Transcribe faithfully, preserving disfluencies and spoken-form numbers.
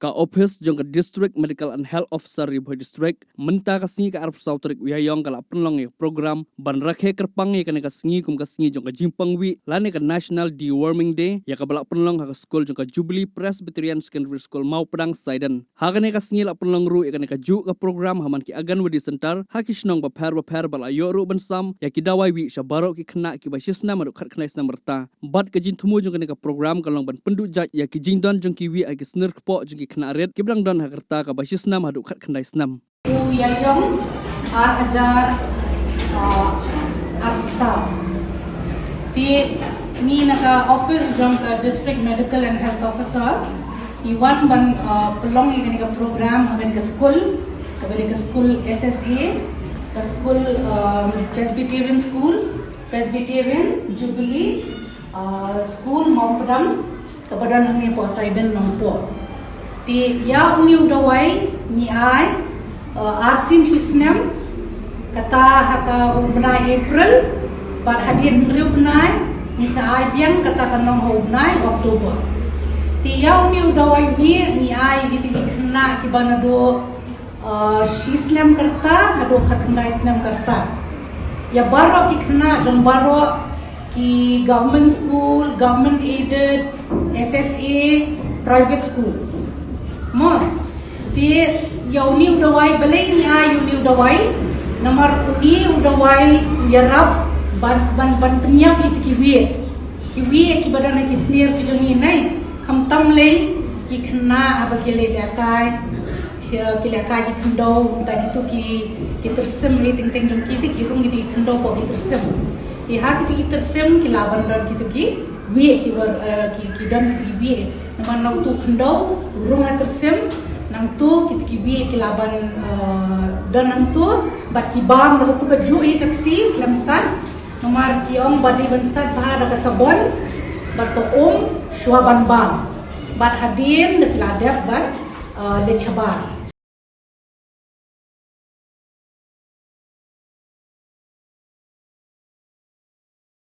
Ka ophis jong ka District Medical and Health Officer Ri Bhoi District, mynta ka sngi ka arphew saw tarik u Ïaïong ka la pynlong ïa ka program ban rakhe kyrpang ïa kane ka sngi kum ka sngi jong ka jingpangwih lane ka National Deworming Day, ïa kaba la pynlong ha ka skul jong ka Jubilee Presbyterian Secondary School Mawpdang Saiden. Ha kane ka sngi la pynlong ruh ïa kane kajuh ka program ha man ki Anganwadi Centre ha ki shnong bapher bapher bad la ïoh ruh ban sam ïa ki dawai wih sha baroh ki khynnah kiba shisnem haduh khatkhyndai snem rta. Bad ka jingthmu jong kane ka program ka long ban pynduh jait ïa ki jingdon jong ki wih ha ki snier kpoh jong ki khynnah rit kiba dang don ha ka rta kaba shisnem haduh khatkhyndai snem. U Ïaïong, ar hajar, ah, arphew saw. Te ngi na ka office jong ka District Medical and Health Officer, ngi wan ban, ah, pynlong ïa kane ka program ha kane ka skul, kaba dei ka skul S S A, ka skul, ah, Presbyterian School, Presbyterian Jubilee, ah, School Mawpdang, kaba don hangne hapoh Saiden Nongpoh. Te ïa une u dawai ngi ai, ah, arsien shi snem, kata ha ka u bnai April, bad hadien hynriew bnai ngi sa ai biang, kata ka long ha u bnai October. Te ïa une u dawai ngi, ngi ai ïa kito ki khynnah kiba naduh, ah, shi snem ka rta haduh khatkhyndai snem ka rta. Ïa baroh ki khynnah jong baroh ki government school, government aided, S S A, private schools. Mo, te ïa une u dawai, balei ngi ai ïa une u dawai? Namar une u dawai u ïarap ban, ban, ban pynïap ïa kito ki wieh. Ki wieh kiba don ha ki snier ki jong ngi, nai, khamtam lei ki khynnah haba ki leh lehkai, ki, ki lehkai ki khyndew, da kito ki, ki tyrsim, eh, teng teng jong ki te ki rung kito ki khyndew hapoh ki tyrsim. Te ha kito ki tyrsim ki lah ban don kito ki wieh kiba, eh, ki, ki don kito ki wieh. Namar na uto u khyndew u rung ha tyrsim, nangto kito ki wieh ki lah ban, eh, don nangto, bad ki bam da kato kajuh hi ka kti khlem sait. Namar ki ong ba dei ban sait bha da ka sabon bad ka um shuwa ban bam. Bad hadien da ki la dep ban, eh, leit shabar.